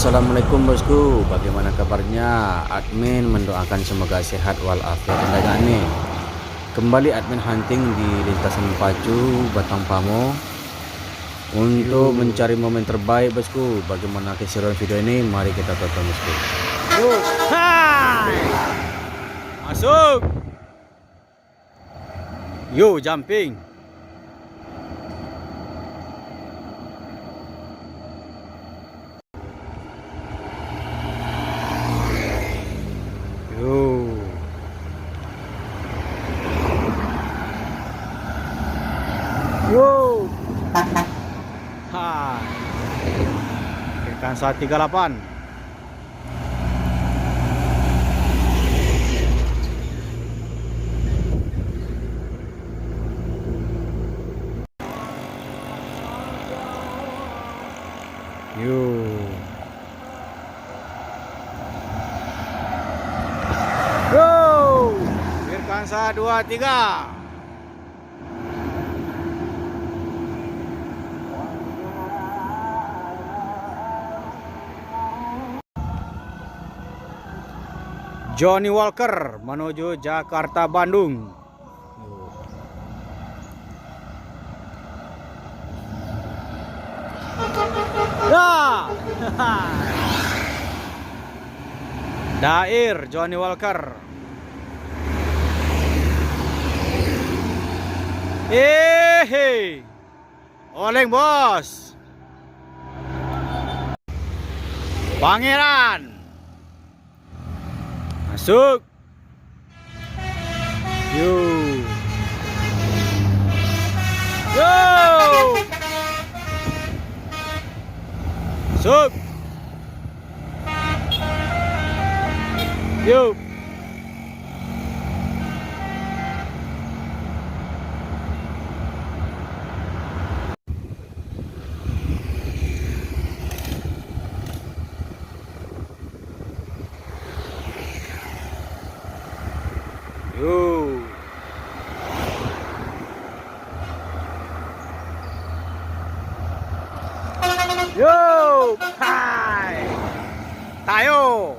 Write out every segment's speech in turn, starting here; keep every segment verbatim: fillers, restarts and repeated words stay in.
Assalamualaikum bosku, bagaimana kabarnya? Admin mendoakan semoga sehat walafiat anda gak nih. Kembali admin hunting di lintasan Pacu, Batang Pamo, untuk mencari momen terbaik bosku. Bagaimana keseruan video ini? Mari kita tonton bosku. Yo, hai! Masuk! Yo, jumping. Yo. Yo. Ha. Oke, kan satu tiga lapan. Yo. Yo. Firkansa dua tiga. Johnny Walker manuju Jakarta Bandung. Ya. Dair, Johnny Walker. Ehe. Oleng, bos. Pangeran. Masuk. Yo. Yo. Masuk. Yo. Yo. Yo, hai. Tayo.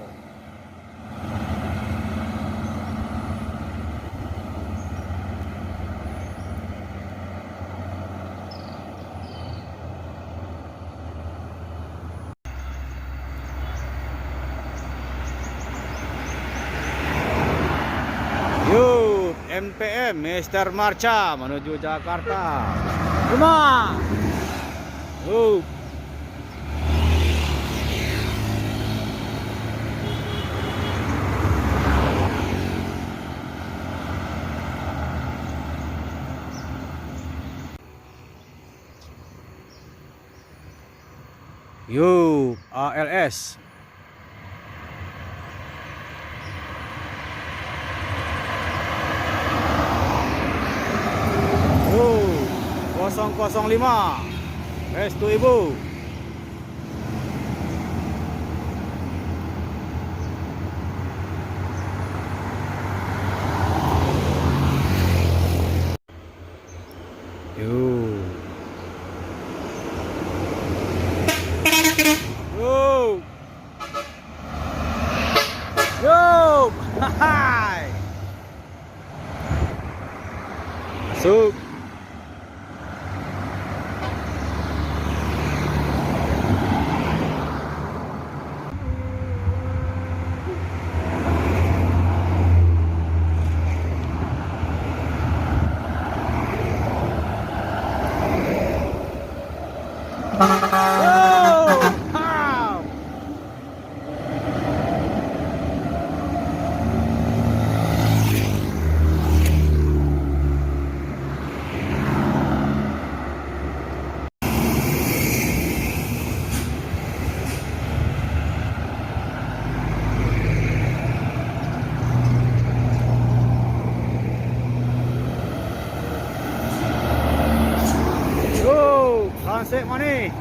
Yo, M P M, Mister Marcha manuju Jakarta. Rumah. Yo. Yo, A L S. Yo, kosong kosong lima. Restu Ibu. Yo. Yo. Yo. Hai. Masuk. Yo, sunset manih.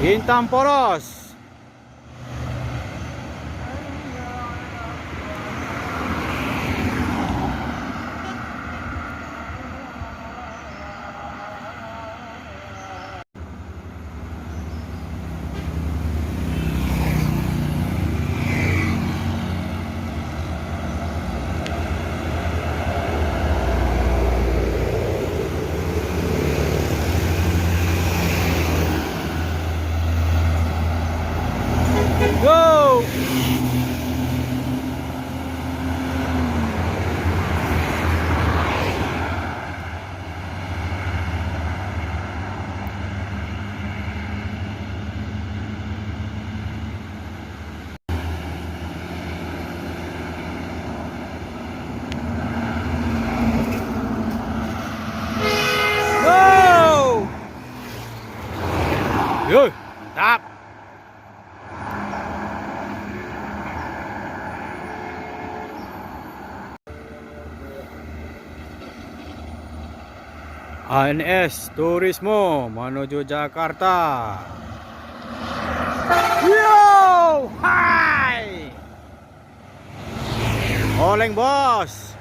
Bintang polos. Go! Go! Yo, tap. A N S Turismo manuju Jakarta. Yo, hai! Oleng, bos.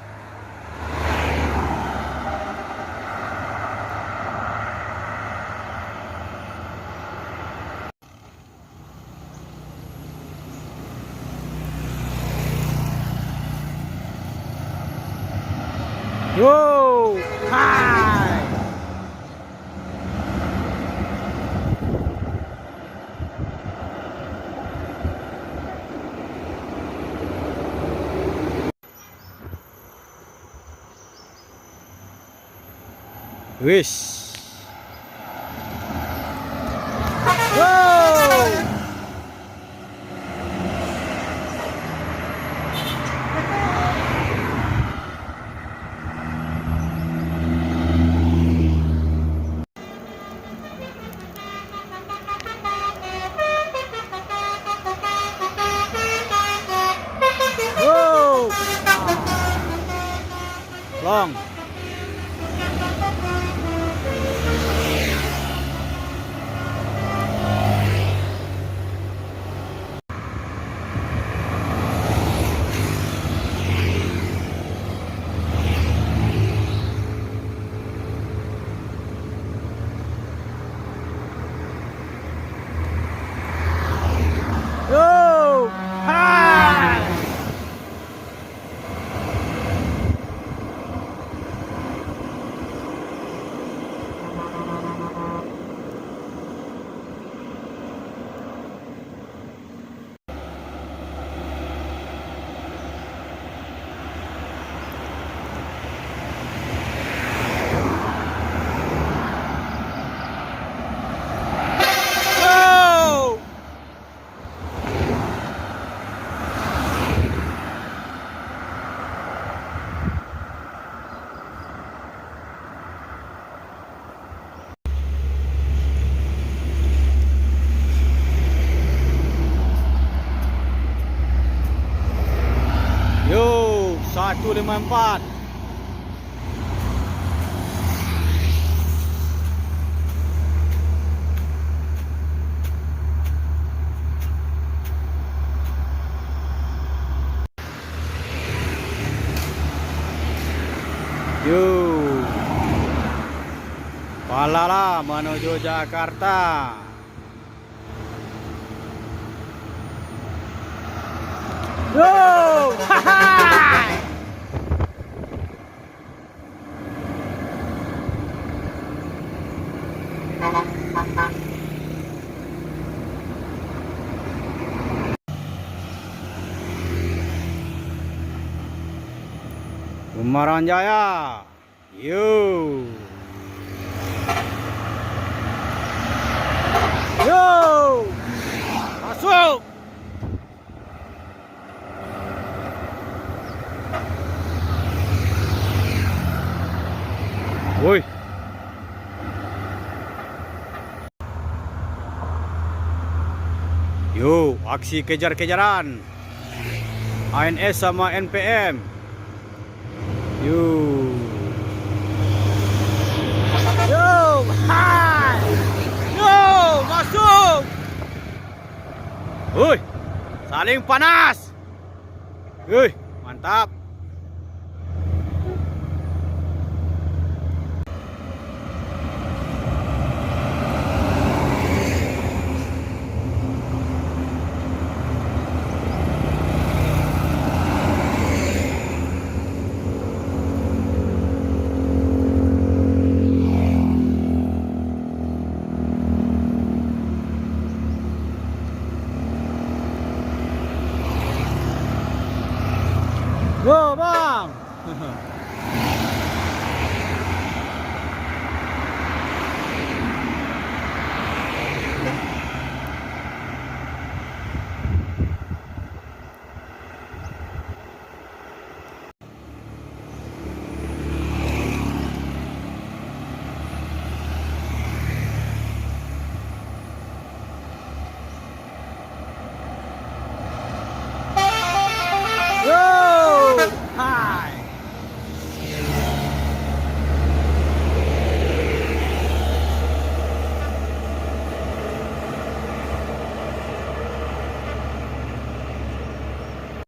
Yo, hai. Wis. Wow. Wow. Long. Yo, hai. Yo, satu lima empat. Yo. Palala manuju Jakarta. Yo. Kumarang Jaya. Yo. Yo. Masuk. Woi. Yo, aksi kejar-kejaran A N S sama N P M. Yo. Yo, hai. Yo, masuk. Hui, saling panas. Hui, mantap.